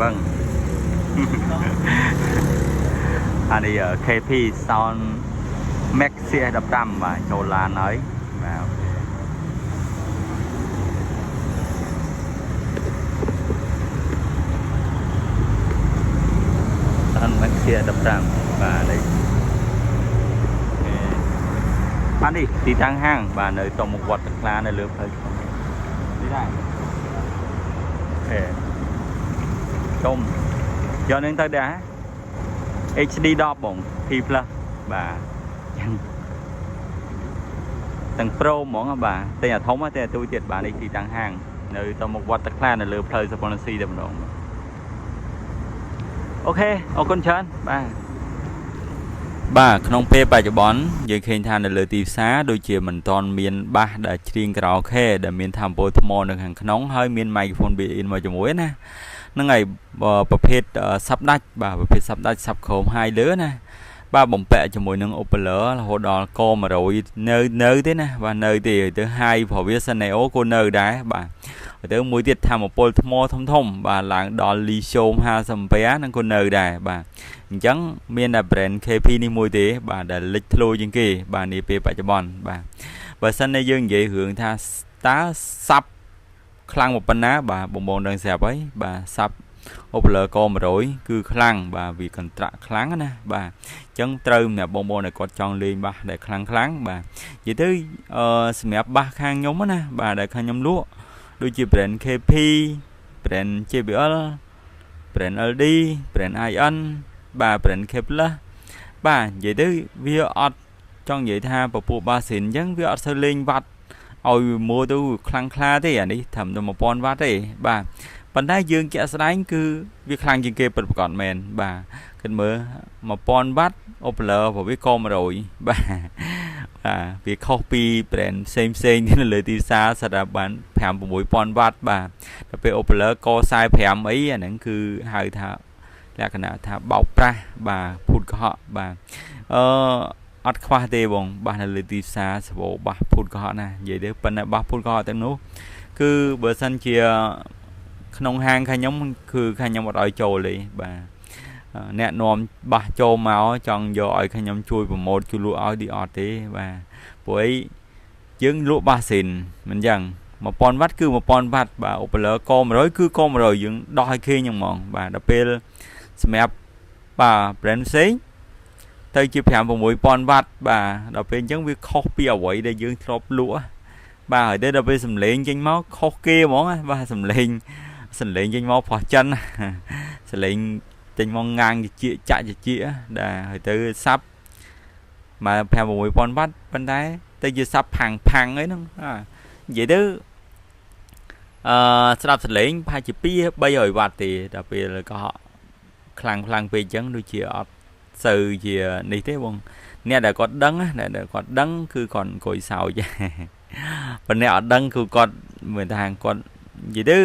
Vâng អានេះ KP Sound Max CS15 បាទចូលឡានហើយបាទ OK Sound Max CS15 បាទនេះបាទនេះទីតាំងហាងបាទនៅតុមុខវត្តទឹកខ្លានៅលើផ្លូវនេះដែរ OK ជុំយកនឹងទៅដែរ HD 10បង P+ បាទចឹងទាំង Pro ហ្មងបាទតែអាធំតែអាទូទៀតបាទនេះទីតាំងហាងនៅទៅមុខវត្តទឹកខ្លានៅលើផ្លូវសុវណ្ណស៊ីតែម្ដង OK អរគុណច្រើនបាទបាទក្នុងពេលបច្ចុប្បន្នយើងឃើញថានៅលើទីផ្សារដូចជាមិនទាន់មាន bass ដែលច្រៀងខារ៉ាអូខេដែលមានថាមពលថ្មនៅខាងក្នុងហើយមាន microphone built-in មកជាមួយណាហ្នឹងហើយប្រភេទ sub ដាច់បាទប្រភេទ sub ដាច់ sub ក្រោម high លើណាបាទបំពាក់ជាមួយនឹង Opler រហូតដល់ក100នៅនៅទេណាបាទនៅទេទៅ high ព្រោះវា Saneo ក៏នៅដែរបាទទៅមួយទៀតធម្មពលថ្មធំធំបាទឡើងដល់ Lithium 50 ampere នឹងក៏នៅដែរបាទអញ្ចឹងមានតែ brand KP នេះមួយទេបាទដែលលេចធ្លោជាងគេបាទនាពេលបច្ចុប្បន្នបាទបើសិនតែយើងនិយាយរឿងថាតើ sub ខ្លាំងប៉ុណ្ណាបាទបងបងដឹងស្រាប់ហើយបាទ sub Opler ក100គឺខ្លាំងបាទវាកន្ត្រាក់ខ្លាំងណាបាទអញ្ចឹងត្រូវសម្រាប់បងប្អូនដែលគាត់ចង់លេង bass ដែលខ្លាំងខ្លាំងបាទនិយាយទៅអឺសម្រាប់ bass ខាងខ្ញុំណាបាទដែលខាងខ្ញុំលក់ដូចជា brand KP brand JBL brand LD brand IN បាទ brand K+ បាទនិយាយទៅវាអត់ចង់និយាយថាពពួកបាស៊ីនអញ្ចឹងវាអត់សូវលេងវ៉ាត់ឲ្យមួទៅខ្លាំងខ្លាទេអានេះត្រឹមតែ1000វ៉ាត់ទេបាទប៉ុន្តែយើងជាក់ស្ដែងគឺវាខ្លាំងជាងគេពិតប្រាកដមែនបាទគិតមើល1000វ៉ាត់ Opler ព្រោះវាក100បាទបាទវាខុសពី brand ផ្សេងផ្សេងនៅលើទីផ្សារស្រាប់តែបាន5 6000វ៉ាត់បាទដល់ពេល Opler ក45អីអាហ្នឹងគឺហៅថាលក្ខណៈថាបោកប្រាស់បាទភូតកុហកបាទអឺអត់ខ្វះទេបង bass នៅលើទីផ្សារសបោ bass ភូតកុហកណានិយាយទៅប៉ុន្តែ bass ភូតកុហកទាំងនោះគឺបើសិនជាក្នុងហាងខាងខ្ញុំគឺខាងខ្ញុំអត់ឲ្យចូលទេបាទអ្នកនាំ bass ចូលមកចង់យកឲ្យខ្ញុំជួយ promote ជួយលក់ឲ្យឌីអត់ទេបាទព្រោះអីយើងលក់បាសស៊ីនមិនចឹង1000វ៉ាត់គឺ1000វ៉ាត់បាទ Opler ក100គឺក100យើងដោះឲ្យគេហ្នឹងហ្មងបាទដល់ពេលសម្រាប់បាទ brand ផ្សេងទៅជា5 6000វ៉ាត់បាទដល់ពេលអញ្ចឹងវាខុសពីអ្វីដែលយើងធ្លាប់លក់បាទហើយទៅដល់ពេលសំលេងចេញមកខុសគេហ្មងបាទសំលេងសំលេងចេញមកផុសចិនសំលេងចេញមកងាងជាចាក់ជាដែលហើយទៅ sub មក5 6000វ៉ាត់ប៉ុន្តែទៅជា sub ផាំងផាំងអីហ្នឹងនិយាយទៅអឺស្ដាប់សលេងប្រហែលជា2 300វ៉ាត់ទេដល់ពេលកុហកខ្លាំងខ្លាំងពេកអញ្ចឹងដូចជាអត់សូវជានេះទេបងអ្នកដែលគាត់ដឹងអ្នកដែលគាត់ដឹងគឺគាត់អង្គុយសើចប៉ុន្តែអត់ដឹងគឺគាត់មើលថាគាត់និយាយទៅ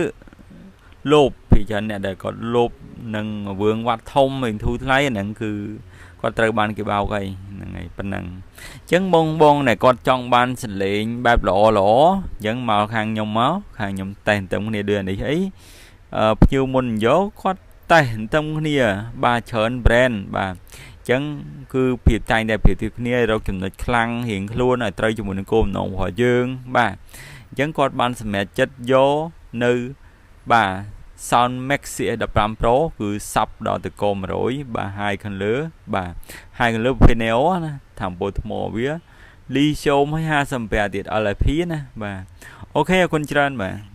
លោភពីច្រើនអ្នកដែលគាត់លោភនឹងវឿងវត្តធំវិញធូរថ្លៃអាហ្នឹងគឺគាត់ត្រូវបានគេបោកហើយហ្នឹងហើយប៉ុណ្ណឹងអញ្ចឹងបងបងដែលគាត់ចង់បានសលេងបែបល្អល្អអញ្ចឹងមកខាងខ្ញុំមកខាងខ្ញុំតេស្តទៅគ្នាដូចអានេះអីអឺភ្ញៀវមុនយកគាត់តេស្តទៅគ្នាបាទច្រើន brand បាទអញ្ចឹងគឺភាពតែងតែប្រៀបធៀបគ្នារកចំណុចខ្លាំងរៀងខ្លួនឲ្យត្រូវជាមួយនឹងគោលបំណងរបស់យើងបាទអញ្ចឹងគាត់បានសម្រេចចិត្តយកនៅបាទ Sound Max CS15 Pro គឺ sub ដល់ទៅក100បាទ high ខាងលើបាទ high ខាងលើប្រភេទ Neo ណាថាមពលថ្មវា Lithium ឲ្យ50 ampere ទៀត LFP ណាបាទ OK អរគុណច្រើនបាទ។